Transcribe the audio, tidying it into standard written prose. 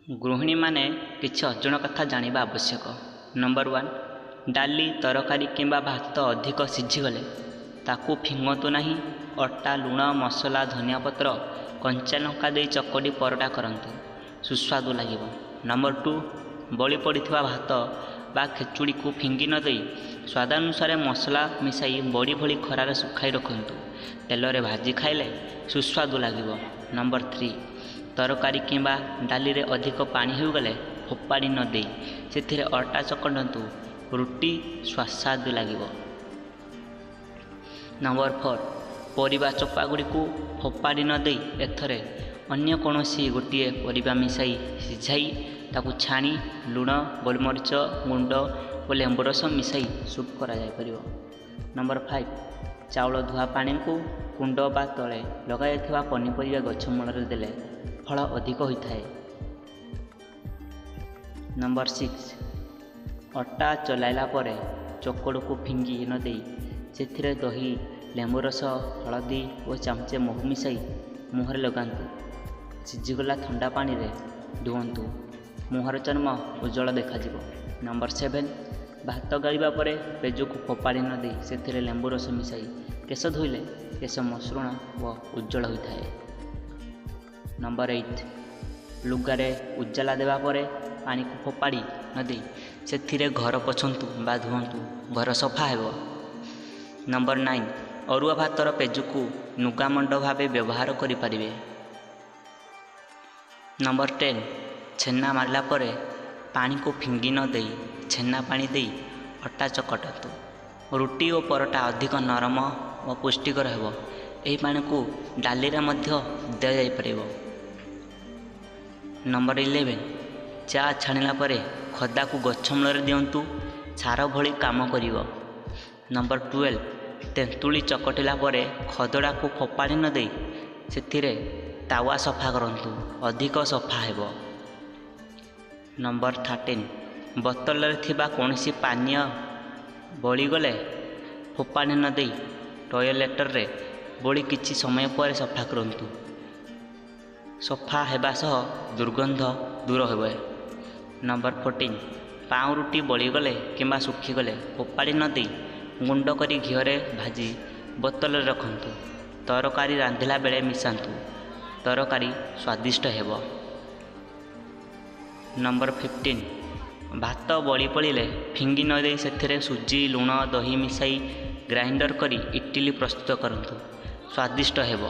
ଗୃହିଣୀମାନେ କିଛି ଅଜଣା କଥା ଜାଣିବା ଆବଶ୍ୟକ। ନମ୍ବର 1, ଡାଲି, ତରକାରୀ କିମ୍ବା ଭାତ ଅଧିକ ସିଝିଗଲେ ତାକୁ ଫିଙ୍ଗନ୍ତୁ ନାହିଁ। ଅଟା, ଲୁଣ, ମସଲା, ଧନିଆ ପତ୍ର, କଞ୍ଚା ଲଙ୍କା ଦେଇ ଚକଟି ପରଟା କରନ୍ତୁ, ସୁସ୍ୱାଦୁ ଲାଗିବ। ନମ୍ବର 2, ବଳି ପଡ଼ିଥିବା ଭାତ ବା ଖେଚୁଡ଼ିକୁ ଫିଙ୍ଗି ନ ଦେଇ ସ୍ୱାଦାନୁସାରେ ମସଲା ମିଶାଇ ବଡ଼ି ଭଳି ଖରାରେ ଶୁଖାଇ ରଖନ୍ତୁ। ତେଲରେ ଭାଜି ଖାଇଲେ ସୁସ୍ୱାଦୁ ଲାଗିବ। ନମ୍ବର 3, ତରକାରୀ କିମ୍ବା ଡାଲିରେ ଅଧିକ ପାଣି ହୋଇଗଲେ ଫୋପାଡ଼ି ନ ଦେଇ ସେଥିରେ ଅଟା ଚକଟନ୍ତୁ, ରୁଟି ସୁସ୍ୱାଦୁ ଲାଗିବ। ନମ୍ବର 4, ପରିବା ଚୋପା ଗୁଡ଼ିକୁ ଫୋପାଡ଼ି ନ ଦେଇ ଏଥରେ ଅନ୍ୟ କୌଣସି ଗୋଟିଏ ପରିବା ମିଶାଇ ସିଝାଇ ତାକୁ ଛାଣି ଲୁଣ, ଗୋଲମରିଚ ଗୁଣ୍ଡ ଓ ଲେମ୍ବୁ ରସ ମିଶାଇ ସୁପ୍ କରାଯାଇପାରିବ। ନମ୍ବର 5, ଚାଉଳ ଧୁଆ ପାଣିକୁ କୁଣ୍ଡ ବା ତଳେ ଲଗାଯାଇଥିବା ପନିପରିବା ଗଛ ମୂଳରେ ଦେଲେ ଫଳ ଅଧିକ ହୋଇଥାଏ। ନମ୍ବର 6, ଅଟା ଚଲାଇଲା ପରେ ଚକଡ଼କୁ ଫିଙ୍ଗି ନ ଦେଇ ସେଥିରେ ଦହି, ଲେମ୍ବୁ ରସ, ହଳଦୀ ଓ ଚାମଚେ ମହୁ ମିଶାଇ ମୁହଁରେ ଲଗାନ୍ତୁ। ସିଝିଗଲା ଥଣ୍ଡା ପାଣିରେ ଧୁଅନ୍ତୁ, ମୁହଁର ଚର୍ମ ଉଜ୍ଜଳ ଦେଖାଯିବ। ନମ୍ବର 7, ଭାତ ଗାଳିବା ପରେ ପେଜକୁ ଫୋପାଡ଼ି ନ ଦେଇ ସେଥିରେ ଲେମ୍ବୁ ରସ ମିଶାଇ କେଶ ଧୋଇଲେ କେଶ ମସୃଣ ଓ ଉଜ୍ଜଳ ହୋଇଥାଏ। ନମ୍ବର 8, ଲୁଗାରେ ଉଜାଲା ଦେବା ପରେ ପାଣିକୁ ଫୋପାଡ଼ି ନ ଦେଇ ସେଥିରେ ଘର ପୋଛନ୍ତୁ ବା ଧୁଅନ୍ତୁ, ଘର ସଫା ହେବ। ନମ୍ବର 9, ଅରୁଆ ଭାତର ପେଜକୁ ନୁଗାମଣ୍ଡ ଭାବେ ବ୍ୟବହାର କରିପାରିବେ। ନମ୍ବର 10, ଛେନା ମାରିଲା ପରେ ପାଣିକୁ ଫିଙ୍ଗି ନ ଦେଇ ଛେନା ପାଣି ଦେଇ ଅଟା ଚକଟନ୍ତୁ, ରୁଟି ଓ ପରଟା ଅଧିକ ନରମ ଓ ପୁଷ୍ଟିକର ହେବ। ଏହି ପାଣିକୁ ଡାଲିରେ ମଧ୍ୟ ଦିଆଯାଇପାରିବ। ନମ୍ବର 11, ଚା ଛାଣିଲା ପରେ ଖଦାକୁ ଗଛ ମୂଳରେ ଦିଅନ୍ତୁ, ସାର ଭଳି କାମ କରିବ। ନମ୍ବର 12, ତେନ୍ତୁଳି ଚକଟିଲା ପରେ ଖଦଡ଼ାକୁ ଫୋପାଡ଼ି ନ ଦେଇ ସେଥିରେ ତାୱା ସଫା କରନ୍ତୁ, ଅଧିକ ସଫା ହେବ। ନମ୍ବର 13, ବୋତଲରେ ଥିବା କୌଣସି ପାନୀୟ ବଳିଗଲେ ଫୋପାଡ଼ି ନ ଦେଇ ଟଏଲେଟରେ ବୋଳି କିଛି ସମୟ ପରେ ସଫା କରନ୍ତୁ, ସଫା ହେବା ସହ ଦୁର୍ଗନ୍ଧ ଦୂର ହେବ। ନମ୍ବର 14, ପାଉଁରୁଟି ବଳିଗଲେ କିମ୍ବା ଶୁଖିଗଲେ ଫୋପାଡ଼ି ନ ଦେଇ ଗୁଣ୍ଡ କରି ଘିଅରେ ଭାଜି ବୋତଲରେ ରଖନ୍ତୁ, ତରକାରୀ ରାନ୍ଧିଲା ବେଳେ ମିଶାନ୍ତୁ, ତରକାରୀ ସ୍ୱାଦିଷ୍ଟ ହେବ। ନମ୍ବର 15, ଭାତ ବଳି ପଡ଼ିଲେ ଫିଙ୍ଗି ନ ଦେଇ ସେଥିରେ ସୁଜି, ଲୁଣ, ଦହି ମିଶାଇ ଗ୍ରାଇଣ୍ଡର କରି ଇଟିଲି ପ୍ରସ୍ତୁତ କରନ୍ତୁ, ସ୍ୱାଦିଷ୍ଟ ହେବ।